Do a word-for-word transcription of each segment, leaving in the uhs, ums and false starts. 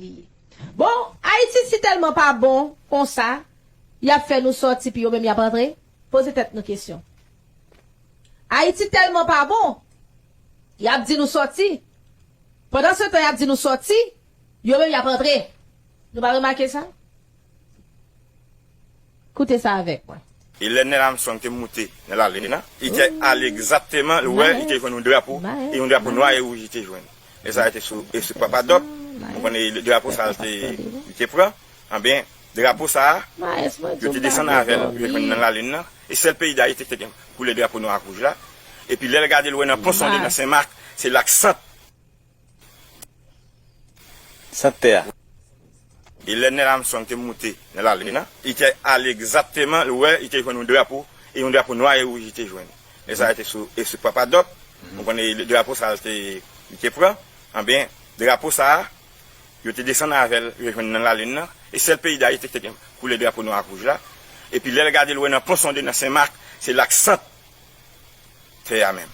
li ye. Bon, Ayiti si tèlman pa bon konsa, y ap fè nou sòti, pi yo menm y ap antre? Poze tèt nou kesyon. Ayiti tèlman pa bon, y ap di nou sòti. Pandan se tan y ap di nou sòti, yo menm y ap antre. Nou pa remake sa? Koute sa avèk mwen. E lè Neil Armstrong te moute nan lalin nan, li te ale egzakteman, ou wè, li te jwenn yon drapo, e yon drapo nwa e wouj li te jwenn. E sa te sou, e sou Papa Doc, ou konnen drapo sa a te, li te pran, anben, drapo sa a, yo te desann avè l, yo jwenn nan lalin nan, e sèl peyi Dayiti ki te gen koulè drapo nwa ak wouj la, epi lè l gade l wè nan Pon Sonde nan Sen Mak, se la k sant. Sant tè a. E lè Neil Armstrong te moute nan lalin nan, li te ale egzakteman, ou wè, li te jwenn yon drapo, e yon drapo nwa e wouj li te jwenn. E sa te sou, e sou Papa Doc, ou konnen drapo sa a te, li te pran, anben, drapo sa a, yo te desann avè l, yo jwenn nan lalin nan, e sèl peyi Dayiti ki te gen koulè drapo nwa ak wouj la, epi lè l gade l wè nan Pon Sonde nan Sen Mak, se la k sant tè a menm.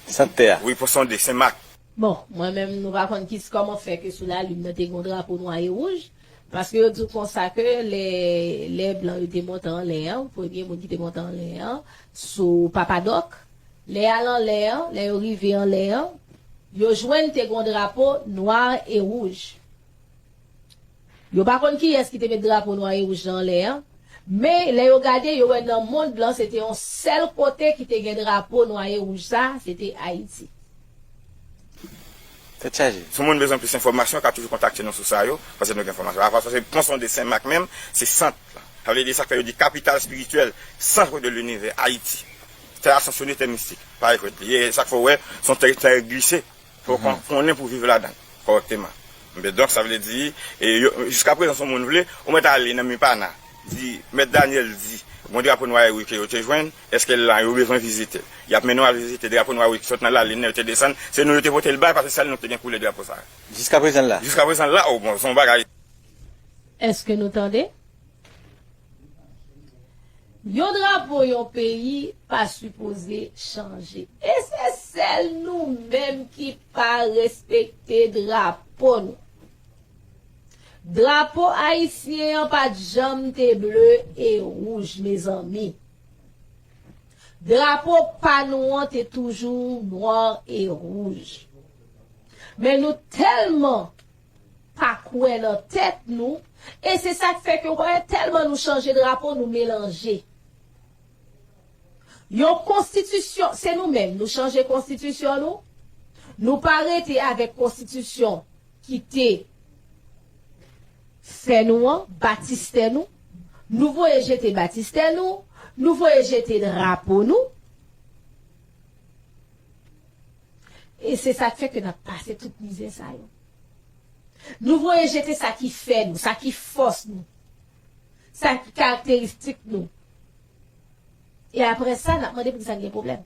Sant tè a. Wi, Pon Sonde, Sen Mak. Bon, mwen menm, nou pa konn ki, kòman fè ke sou lalin nan te gen drapo nwa e wouj, paske yo di w konsa ke lè, lè blan yo te monte anlè an, premye moun ki te monte anlè an, sou Papa Doc, lè y al anlè an, lè yo rive anlè an, yo jwenn te gen drapo nwa e wouj. Yo pa konn kiyès ki te met drapo nwa e wouj la anlè an, men lè yo gade, yo wè nan mond lan, se te yon sèl kote ki te gen drapo nwa e wouj sa, se te Ayiti. Tèt chaje. Si yon moun bezwen plis enfòmasyon, ka toujou kontakte nou sou sa yo, paske nou gen enfòmasyon. Apa sa, se Pon Sonde Sen Mak menm, se sant la. Sa vle di sa k fè yo di kapital espirityèl, centre de l'univers, Ayiti. Tè ascensionné, tè mistik. Parèy fwèt li ye, sa k fè w wè, se yon tè, tè glise. Fò w kon-, konnen pou w viv ladan l kòrèkteman. Men donk, sa vle di, e, yo, jiskaprezan, si yon moun vle, ou mèt ale nan Mipana, di, Mèt Daniel di, gon drapo nwa e wouj ke yo te jwenn, èske l la, yo bezwen vizite l. Y ap mennen w al vizite drapo nwa e wouj ki sot nan lalin nan, yo te desann, se nou yo te pote l bay, paske sèl nou ki te gen koulè drapo sa a. Jiskaprezan l la? Jiskaprezan l la, o bon, se yon bagay. Èske nou tande? Yon drapo yon peyi pa sipoze chanje. E se sèl nou menm ki pa respekte drapo nou. Drapo ayisyen an pa t janm te ble e wouj, mezanmi. Drapo pa nou an te toujou nwa e wouj. Men nou tèlman pa kwè nan tèt nou, e se sa k fè ke w wè tèlman nou chanje drapo, nou melanje. Yon konstitisyon, se nou menm, nou chanje konstitisyon nou, nou pa rete avèk konstitisyon ki te fè nou an, batistè nou, nou voye jete batistè nou, nou voye jete drapo nou. E se sa k fè ke n ap pase tout mizè sa yo. Nou voye jete sa ki fè nou, sa ki fòs nou, sa ki karakteristik nou. E apre sa, n ap mande poukisa n gen pwoblèm.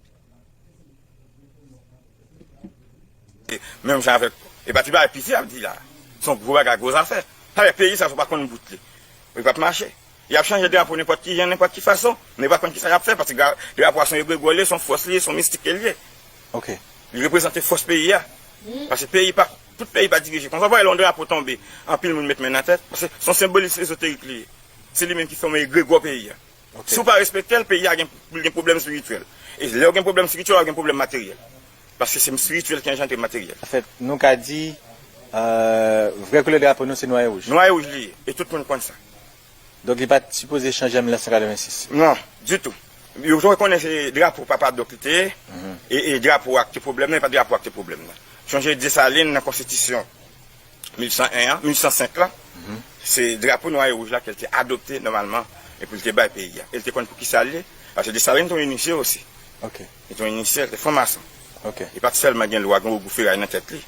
Menm jan avèk, e pa ti bagay piti y ap di la. Se yon gwo bagay, gwo zafè. Sa vle peyi sa, si w pa konn bout li, li p ap mache. Y ap chanje drapo nenpòt ki jan, nenpòt ki fason, men yo pa konn kisa y ap fè, paske gra-, drapo a se yon egregò li ye, se yon fòs li ye, se yon mistik ke li ye. Ok. Li reprezante fòs peyi a. Paske peyi pa, tout peyi pa dirije konsa. W ap wè lè yon drapo tonbe, anpil moun met men nan tèt, paske se yon senbolis ezoterik li ye. Se li menm ki fòme egregò peyi a. Ok. Si w pa respekte l, peyi a gen, pou l gen pwoblèm espirityèl. E lè w gen pwoblèm espirityèl, w ap gen pwoblèm materyèl. Paske se espirityèl ki anjandre materyèl. Anfèt, nou ka di, euh, vrè koulè drapo nou se nwa e wouj. Nwa e wouj li ye, e tout moun konn sa. Donk, li pa t sipoze chanje an mil nèf san katrevensis? Non, ditou. Yo, yo konnen se drapo Papa Dòk li te ye, e, e drapo a ki te pwoblèm nan, e pa drapo a ki te pwoblèm nan. Sonje Desalin nan konstitisyon mil san en an, mil san senk la, se drapo nwa e wouj la ke l te adopte nòmalman, epi l te bay peyi a. E l te konn poukisa l ye, paske Desalin te yon inisye osi. Ok. Li te yon inisye, li te franmason. Ok. Li pa t sèlman gen lwa, gen ogou feray nan tèt li.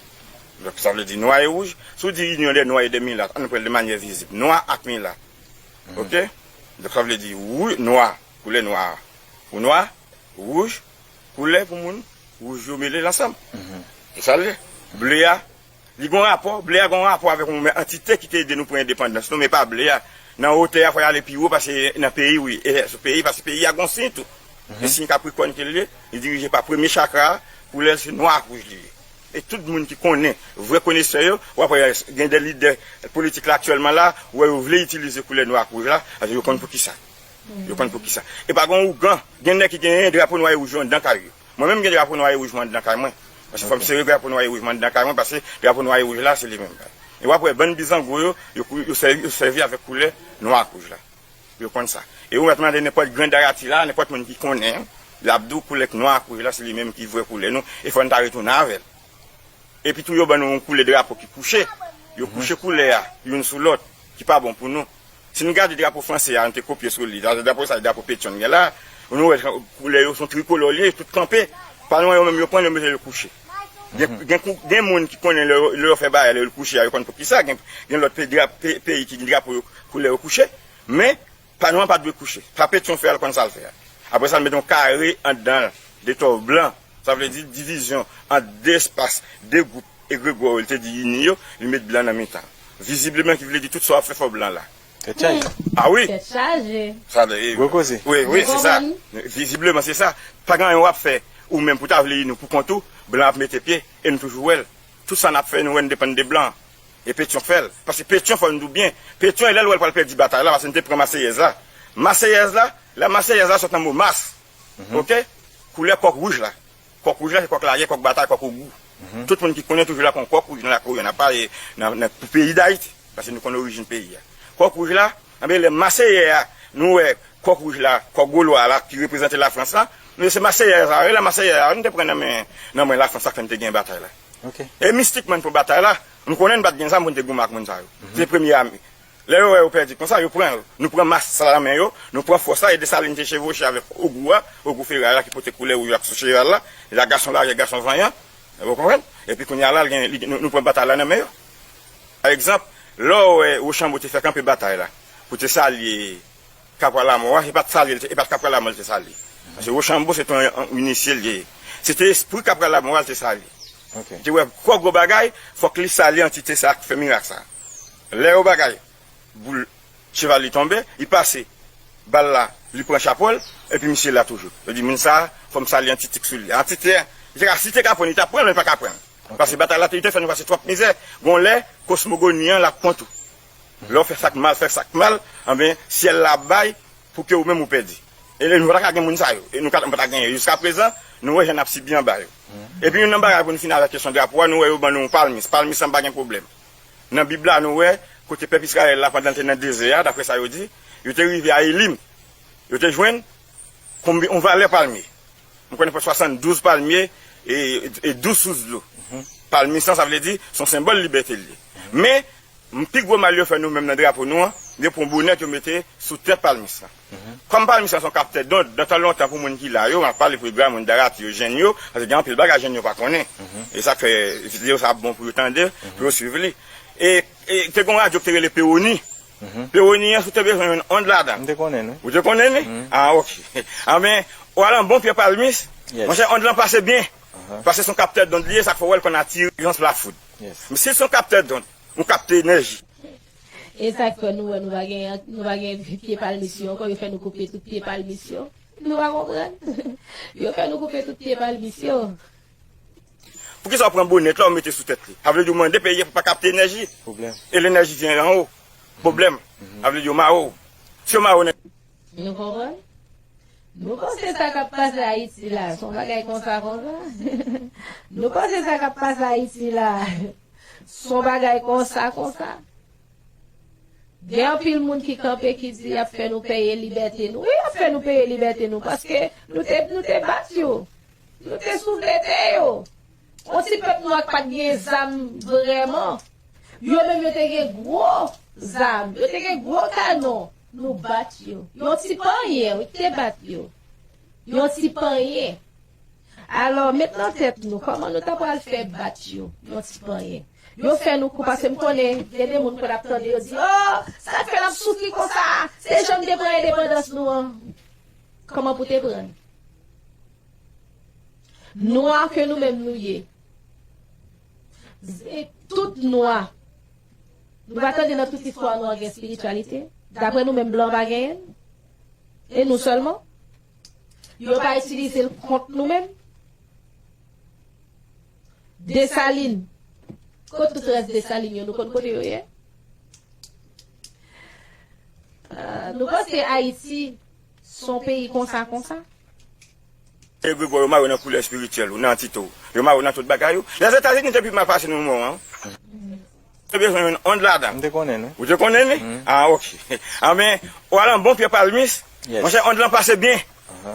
Donk, sa vle di nwa e wouj, si w di inyon dè nwa e dè milat, ann pran l de manyè vizib, nwa ak milat. Ok? Donk, sa vle di wou-, nwa, koulè nwa a pou nwa, wouj, koulè pou moun, wouj yo mele l ansanm. Se sa l ye. Ble a, li gon rapò, ble a gon rapò avèk yon antite ki te ede nou pran endepandans nou, men pa ble a. Nan wotè a, fò y ale pi wo, paske nan peyi, wi, e sou peyi, paske peyi a gon siy tou. Se siy Kaprikòn ke l ye, li dirije pa premye chakra a, koulè l se nwa ak wouj li ye. E tout moun ki konnen, vrè konesè yo, w ap wè gen de lidè politik la aktyèlman la, ou wè yo vle itilize koulè nwa ak wouj la, paske yo konn poukisa. Yo konn poukisa. E pa gen ougan, gen nèg ki genyen drapo nwa e wouj yo anndan kay yo. Mwen menm gen drapo nwa e wouj mwen anndan kay mwen. Paske fò m sere drapo nwa e wouj mwen anndan kay mwen, paske drapo nwa e wouj la, se li menm. E w ap wè bann bizango yo, yo, kou- yo sèvi, yo sèvi avèk koulè nwa ak wouj la. Yo konn sa. E ou mèt mande nenpòt grann darati la, nenpòt moun ki konnen, l ap di w koulè nwa ak wouj la, se li menm ki vrè koulè nou, e fò n ta retounen avè l. Epi tou yo ban nou yon koulè drapo ki kouche. Yo kouche koulè a, youn sou lòt, ki pa bon pou nou. Si n gade drapo franse a, nou te kopye sou li. Drapo sa, drapo Petyon gen la, nou wè koulè yo se yon trikolò li ye, tout kanpe. Pa nou yo menm yo pran, yo mete yo kouche. Gen, gen, kou- gen moun ki konnen lè, lè yo fè bagay, lè yo kouche a, yo konn poukisa. Gen, gen lòt pe- dra- pe- peyi ki gen drapo yo, koulè yo kouche. Men, pa nou an pa dwe kouche. Sa Petyon fè a, l konn sa l fè a. Apre sa, l mete yon kare anndan l, de tò blan. Sa vle di divizyon ant de espas, de gwoup egregò yo, li te di ini yo, li met blan nan mitan. Vizibleman, ki vle di tout sa w ap fè fò blan la. Tèt chaje. Ah wi. Tèt chaje. Sa vle Gwo koze. Wi, wi, se sa. Vizibleman, se sa. Pa gen anyen w ap fè ou menm pou ta vle ini w pou kont ou, blan ap mete pye, e nou toujou wè l. Tout sa n ap fè, nou wè n depann de blan. E Petyon fè l. Paske Petyon, fò n di w byen, Petyon e lè l wè l pral pèdi batay la, paske n te pran Maseyèz la. Maseyèz la, la Maseyèz la sot nan mo mas. Oke? Koulè kòk wouj la. Kòk wouj la, se kòk lagè, kòk batay, kòk ogou. Tout moun ki konnen toujou la kon kòk wouj nan lakou yo, nan pa nan, nan pou peyi Dayiti. Paske nou konn orijin peyi a. Kòk wouj la, anben lè Maseyè a, nou wè kòk wouj la, kòk Golwa la, ki reprezante Lafrans la, nou se Maseyè a, la Maseyè a, nou te pran nan men, nan men Lafrans la, fè n te gen batay la. E mistikman pou batay la, nou konnen n pa t gen zam pou n te goumen ak moun sa yo. Se premye ame. Lè yo wè yo pèdi konsa, yo pran yo. Nou pran mas sa nan men yo, nou pran fòs la, e Desalin te chevoche avèk ogou a, ogou feray la ki pote koulè wouj ak sou cheval la, la gason lagè, gason vanyan, ou konprann? Epi kounye a la, l gen, li, nou, nou pran batay la nan men yo. Pa egzanp, lè w wè Wochanbo te fè kanpe batay la, pou te salye Kapwa Lamò a, se pa t salye, e pa t Kapwa Lamò l te salye. Paske Wochanbo se te yon, yon inisye l ye. Se te espri Kapwa Lamò a l te salye. Li te wè kò gwo bagay, fòk li salye antite sa k fè mirak sa. Lè yo bagay, boul cheval li tonbe, li pase bal la, li pran chapo l, epi misye la toujou. Yo di moun sa, fò m salye antite k sou li. Antite, li te ka, si te ka pran, li t ap pran, men li pa ka pran. Paske batay la, li te fè nou pase twòp mizè. Gon lè, kosmogoni an, l ap kont ou. Lè w fè sa k mal, fè sa k mal, anben, syèl la ap bay pou ke ou menm ou pèdi. E nou pa ta ka gen moun sa yo. E nou ka, nou pa ta genyen yo. Jiskaprezan, nou wè jan n ap sibi anba yo. Epi youn nan bagay pou n fini avèk kesyon drapo a, nou wè yo ban nou yon palmis. Palmis la, m pa gen pwoblèm. Nan Bib la, nou wè, kote pèp Izrayèl la, pandan l te nan dezè a, daprè sa yo di, yo te rive a Elim. Yo te jwenn konbyen, yon valè palmye. M konnen fè swasanndouz palmye e, e douz sous dlo. Palmis lan, sa vle di, se yon senbòl libète l ye. Men, m, pi gwo mal yo fè nou menm nan drapo nou an, yo pran bonèt yo mete sou tèt palmis lan. Kòm palmis lan se yon kaptè dond, nan tan lontan pou moun ki la yo, m ap pale pou granmoun, darati yo, jèn yo, paske gen anpil bagay jèn yo pa konnen. E sa k fè videyo sa ap bon pou yo tande, pou yo swiv li. E, e te gen yon radyo ki te rele Pewoni. Pewoni an, si w te bezwen jwenn ond ladan l. M te konnen l, wi. Ou te konnen li? Ah, ok. Anben, ou al anba yon pye palmis, monchè, ond lan pase byen. Paske se yon kaptè dond li ye, sa k fè w wè l konn atire yon lafoud. Men si se yon kaptè dond, ou kapte enèji. E sa k fè nou wè nou pa gen, nou pa gen pye palmis yo ankò, yo fè nou koupe tout pye palmis yo. Nou pa konprann. Yo fè nou koupe tout pye palmis yo. Poukisa w pran bonèt la, w mete sou tèt li? Sa vle di w mande peyi a pou pa kapte enèji. E lenèji vyen anwo. Pwoblèm. Sa vle di yo mare w. Si yo mare w nan Nou konprann? Nou panse sa k ap pase Ayiti la, se yon bagay konsa, konsa. Nou panse sa k ap pase Ayiti la, se yon bagay konsa, konsa. Gen anpil moun ki kanpe, ki di y ap fè nou peye libète nou. Wi, y ap fè nou peye libète nou, paske nou te, nou te bat yo. Nou te soulete yo. Yon ti pèp nwa k pa t gen zam vrèman. Yo menm yo te gen gwo zam, yo te gen gwo kanon. Nou bat yo. Yon ti panyen, wi, ki te bat yo. Yon ti panyen. Alò, met nan tèt nou, kòman nou ta pral fè bat yo? Yon ti panyen. Yo fè nou kou, paske m konnen, gen de moun kwè n ap tande, yo di, "Oh, sa k fè n ap soufri konsa? Se jan n te pran endepandans nou an." Kòman pou te pran l? Nwa ke nou menm nou ye. E tout nwa. Nou pa tande nan tout istwa nwa gen espirityalite? Daprè nou menm blan pa genyen l? E nou sèlman? Yo pa itilize l kont nou menm? Desalin. Kot tout rès Desalin yo, nou konn kote yo ye? Ah, nou panse Ayiti se yon peyi konsa, konsa? Egregwa yo mare w nan koulè espirityèl ou, nan antite w. Yo mare w nan tout bagay ou. Lèzetazini te pi mal pase nou mò an. Te bezwen yon ond ladan. M te konnen, non. Ou te konnen, non? Ah, ok. Anben, ou al an bon pye palmis, monchè, ond lan pase byen.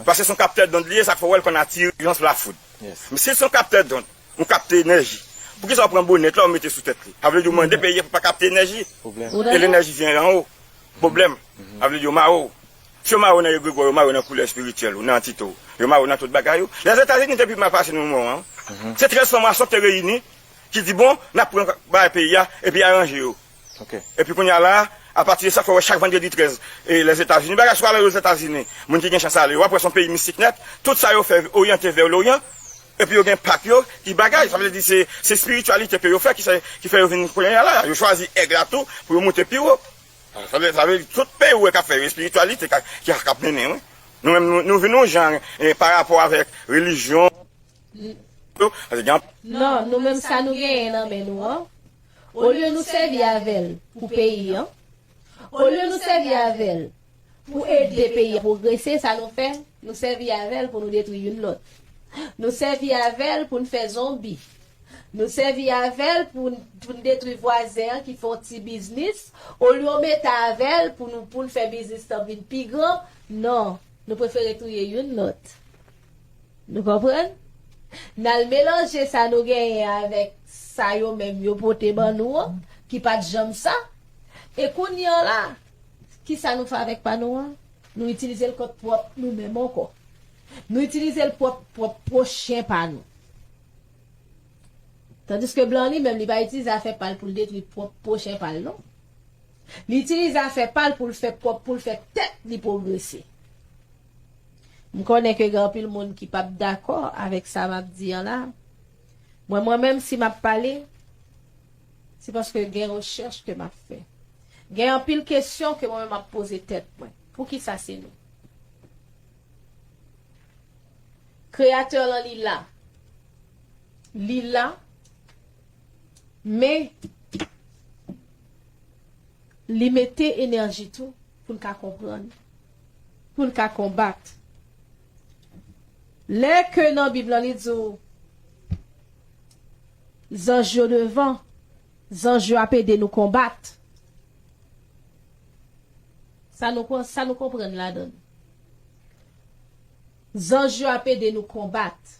Paske se yon kaptè dond li ye, sa k fè w wè l konn atire, jan se lafoud. Men si se yon kaptè dond, ou kapte enèji, poukisa w pran bonèt la, ou mete sou tèt li? Sa vle di w mande peyi a pou pa kapte enèji. E lenèji vyen anwo. Pwoblèm. Sa vle di yo mare w. Si yo mare w nan egregwa, yo mare w nan koulè espirityèl ou, nan antite w. Yo mare w nan tout bagay ou. Lèzetazini te pi mal pase nou mò an. Se trèz franmasyon ki te reyini, ki di, bon, n ap pran bagay peyi a, epi aranje yo. Epi kounye a la, apati de sa, fò w wè chak vandredi trèz, e Lèzetazini, bagay sou ale Lèzetazini, moun ki gen chans ale, w ap wè se yon peyi mistik nèt, tout sa yo fè oryante vè Loryan, epi yo gen pak yo, ki bagay, sa vle di se, se espirityalite ke yo fè, ki fè, ki fè yo vin kounye a la, yo chwazi èg la tou, pou yo moute pi wo. Sa vle, sa vle di tout peyi ou wè k ap fè yo, espirityalite ka, ki, k ap mennen, wi. Nou menm, nou, nou vin yon jan, e, pa rapò avèk relijyon, yo, paske gen Non, nou menm sa nou genyen nan men nou an, olye nou sèvi avè l pou peyi an, olye nou sèvi avè l pou ede peyi an pwogrese, sa nou fè? Nou sèvi avè l pou nou detwi youn lòt. Nou sèvi avè l pou n fè zonbi. Nou sèvi avè l pou n, pou n detwi vwazen an ki fè yon ti biznis. Olye w mete avè l pou nou, pou n fè biznis lan vin pi gran, non, nou prefere touye youn lòt. Nou konprann? N al melanje sa nou genyen avèk sa yo menm yo pote ban nou an, ki pa t janm sa. E kounye a la, kisa nou fè avèk pa nou an? Nou itilize l kont pwòp nou menm ankò. Nou itilize l pwòp, pwòp pwochen pa nou. Tandiske blan li menm, li pa itilize afè pa l pou l detwi pwòp pwochen pa l, non. Li itilize afè pa l pou l fè pwòp, pou l fè tèt li pwogrese. M konnen ke gen anpil moun ki p ap dakò avèk sa m ap di an la. Mwen, mwen menm, si m ap pale, se paske gen rechèch ke m ap fè. Gen anpil kesyon ke mwen menm m ap poze tèt mwen. Poukisa se nou? Kreyatè lan li la. Li la, men li mete enèji tou pou n ka konprann, pou n ka konbat. Lè ke nan Bib lan li di w, zanj yo devan, zanj yo ap ede nou konbat. Sa nou, sa nou konprann ladan l? Zanj yo ap ede nou konbat.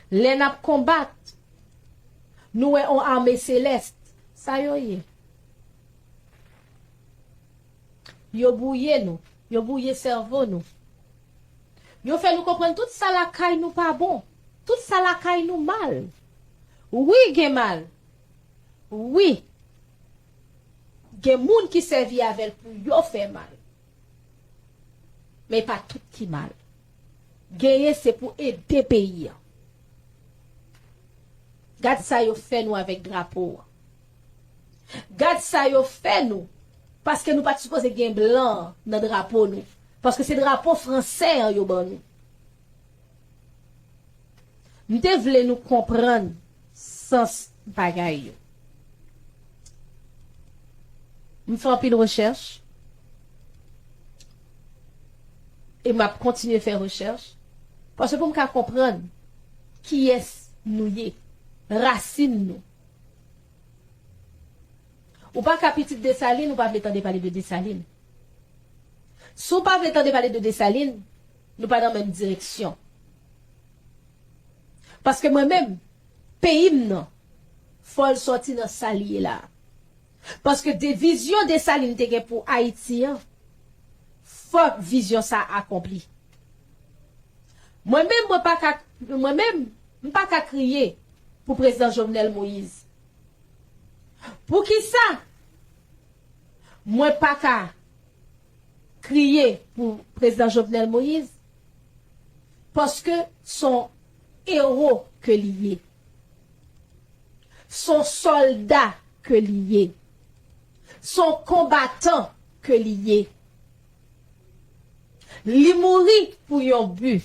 Lè n ap konbat, nou wè yon ame selès. Sa yo ye? Yo bwouye nou. Yo bwouye sèvo nou. Yo fè nou konprann tout sa lakay nou pa bon. Tout sa lakay nou mal. Wi, gen mal. Wi. Gen moun ki sèvi avè l pou yo fè mal. Men e pa tout ki mal. Genyen se pou ede peyi an. Gad sa yo fè nou avèk drapo an. Gad sa yo fè nou. Paske nou pa t sipoze gen blan nan drapo nou. Paske se drapo fransè an yo ban nou. M te vle nou konprann sans bagay yo. M fè anpil rechèch. E m ap kontinye fè rechèch. Paske pou m ka konprann kiyès nou ye, rasin nou. Ou pa ka pitit Desalin, ou pa vle tande pale de Desalin. Si w pa vle tande pale de Desalin, nou pa nan menm direksyon. Paske mwen menm, peyi m nan, fò l sòti nan sa l ye la a. Paske de vizyon Desalin te gen pou Ayiti an, fòk vizyon sa a akonpli. Mwen menm, mwen pa ka, mwen menm, m pa ka kriye pou prezidan Jovenel Moïse. Poukisa mwen pa ka kriye pou prezidan Jovenel Moïse? Paske s on ewo ke li ye. S on sòlda ke li ye. S on konbatan ke li ye. Li mouri pou yon bi.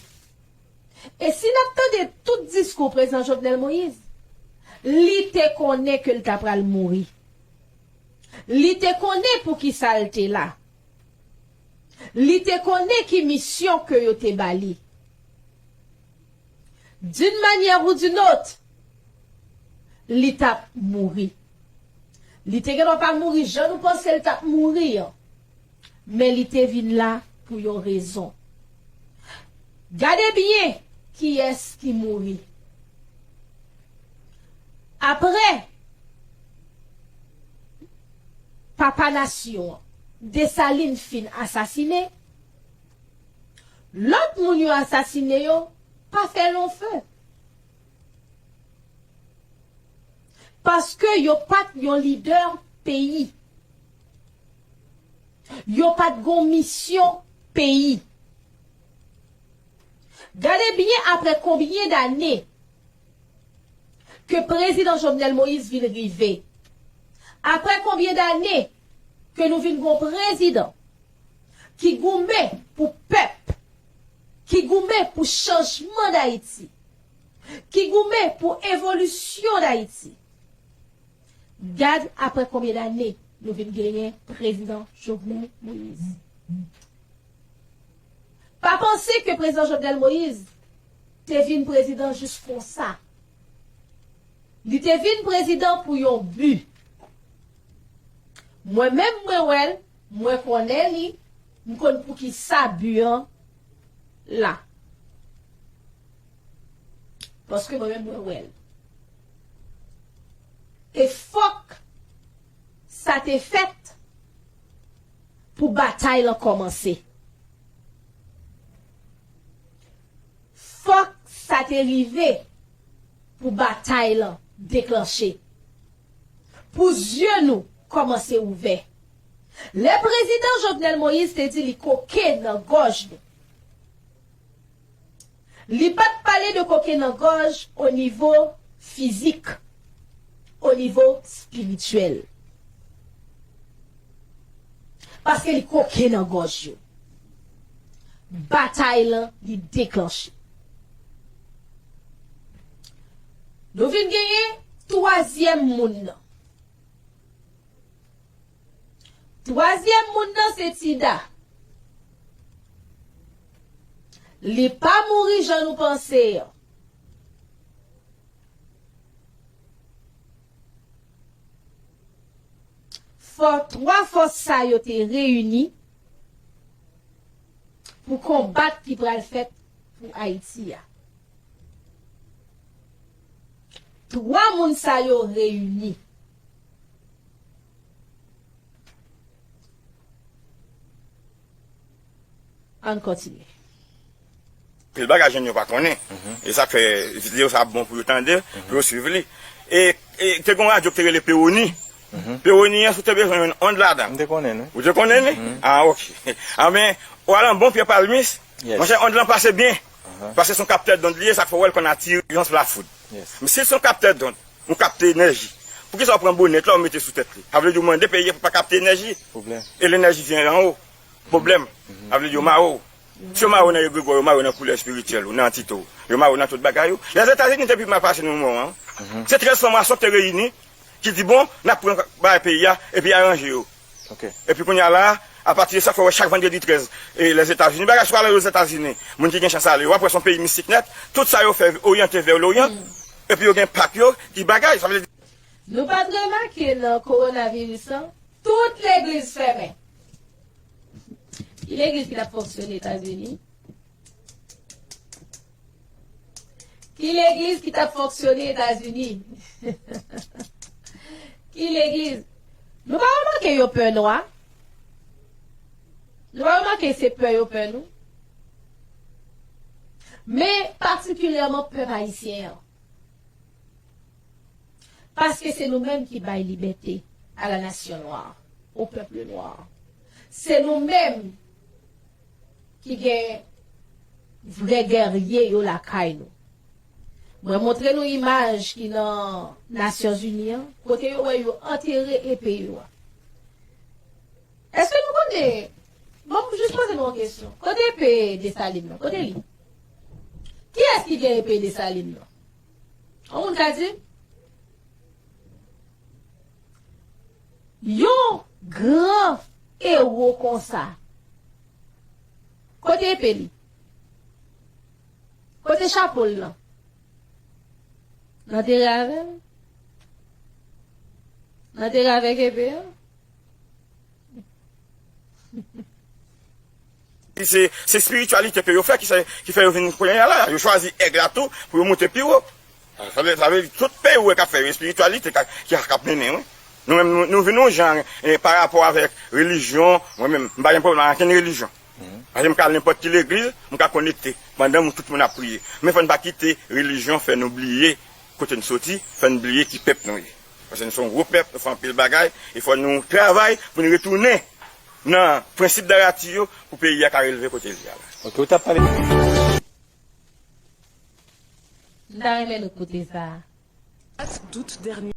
E si n ap tande tout diskou prezidan Jovenel Moïse, li te konnen ke l ta pral mouri. Li te konnen poukisa l te la. Li te konnen ki misyon ke yo te ba li. D'une manière ou d'une autre, li t ap mouri. Li te gendwa pa mouri jan nou panse l t ap mouri an. Men li te vin la pou yon rezon. Gade byen kiyès ki mouri. Apre papa nasyon an, Desalin fin asasine, lòt moun yo asasine yo pa fè lonfe. Paske yo pa t yon lidè peyi. Yo pa t gon misyon peyi. Gade byen apre konbyen dane ke prezidan Jovenel Moïse vin rive. Apre konbyen dane ke nou vin gon prezidan ki goumen pou pèp, ki goumen pou chanjman Dayiti, ki goumen pou evolisyon Dayiti. Gad apre konbyen dane nou vin genyen prezidan Jovenel Moïse. Pa panse ke prezidan Jovenel Moïse te vin prezidan jis konsa. Li te vin prezidan pou yon bi. Mwen menm mwen wè l, mwen konnen li, m konn poukisa bi an la. Paske mwen menm mwen wè l. E fòk sa te fèt pou batay lan kòmanse. Fòk sa te rive pou batay lan deklanche. Pou zye nou kòmanse ouvè. Lè prezidan Jovenel Moïse te di li koke nan gòj nou, li pa t pale de koke nan gòj o nivo fizik, o nivo espirityèl. Paske li koke nan gòj yo. Batay lan li deklanche. Nou vin genyen twazyèm moun nan. Twazyèm moun nan se Tida. Li pa mouri jan nou panse an. Fò twa fòs sa yo te reyini pou konbat ki pral fèt pou Ayiti a. Twa moun sa yo reyini. Ann kontinye. Pil bagay jèn yo pa konnen. E sa k fè videyo sa ap bon pou yo tande, pou yo swiv li. E, e te gen yon radyo ki te rele Pewoni. Pewoni an, si w te bezwen jwenn ond ladan. M te konnen, wi. Ou te konnen li? Ah, ok. Ah, men, ou al an bon pye palmis, monchè, ond lan pase byen. Paske se yon kaptè dond li ye, sa k fè w wè l konn atire yon lafoud. Men si se yon kaptè dond, ou kapte enèji, poukisa w pran bonèt la, ou mete sou tèt li? Sa vle di w mande peyi a pou pa kapte enèji. E lenèji vyen anwo. Pwoblèm. Sa vle di yo mare w. Si yo mare w nan egregwa w, yo mare w nan koulè espirityèl ou, nan antite w, yo mare w nan tout bagay ou. Lèzetazini te pi mal pase nan moman an. Se trèz franmasyon ki te reyini, ki di, bon, n ap pran bagay peyi a, epi aranje yo. Epi kounye a la, apati de sa, fò w wè chak vandredi trèz, e Lèzetazini, bagay sou ale Lèzetazini, moun ki gen chans ale, w ap wè se yon peyi mistik nèt, tout sa yo fè oryante vè Loryan, epi yo gen pak yo, ki bagay, sa vle di. Nou pa t remake nan kowonaviris lan, tout legliz fèmen. Ki legliz ki t ap fonksyone Etazini? Ki legliz ki t ap fonksyone Etazini? Ki legliz? Nou pa remake yo pè nwa? Nou pa remake se pè yo pè nou? Men patikilyèman pèp ayisyen an. Paske se nou menm ki bay libète à la nation noire, au peuple noir. Se nou menm ki gen vrè gèrye yo lakay nou. Mwen montre nou imaj ki nan Nasyonzini an, kote yo wè yo antere epe yo a. Èske nou konnen, bon, m jis poze nou yon kesyon. Kote epe Desalin nan? Kote li? Kiyès ki gen epe Desalin nan? Yon moun ka di m? Yon gran ewo konsa. Kote epe li? Kote chapo l lan? Nan teren avè l? Nan teren avèk epe an? Se, se espirityalite ke yo fè ki fè, ki fè yo vin kounye a la. Yo chwazi èg la tou pou yo moute pi wo. Sa vle, sa vle di tout peyi ou wè k ap fè yo, espirityalite ka, ki k ap mennen, wi. Nou menm, nou, nou vin yon jan, eh, pa rapò avèk relijyon. Mwen menm, m pa gen pwoblèm ak ankenn relijyon. Paske m ka al nenpòt ki legliz, m ka konekte pandan m, tout moun ap priye. Men fò n pa kite relijyon fè nou bliye kote n soti, fè n bliye ki pèp nou ye. Paske nou se yon gwo pèp, nou fè anpil bagay, e fò nou travay pou nou retounen nan prensip darati yo pou peyi a ka releve kote l ye a la. Ok, ou t ap pale. M ta renmen nou koute sa. Doute dernier.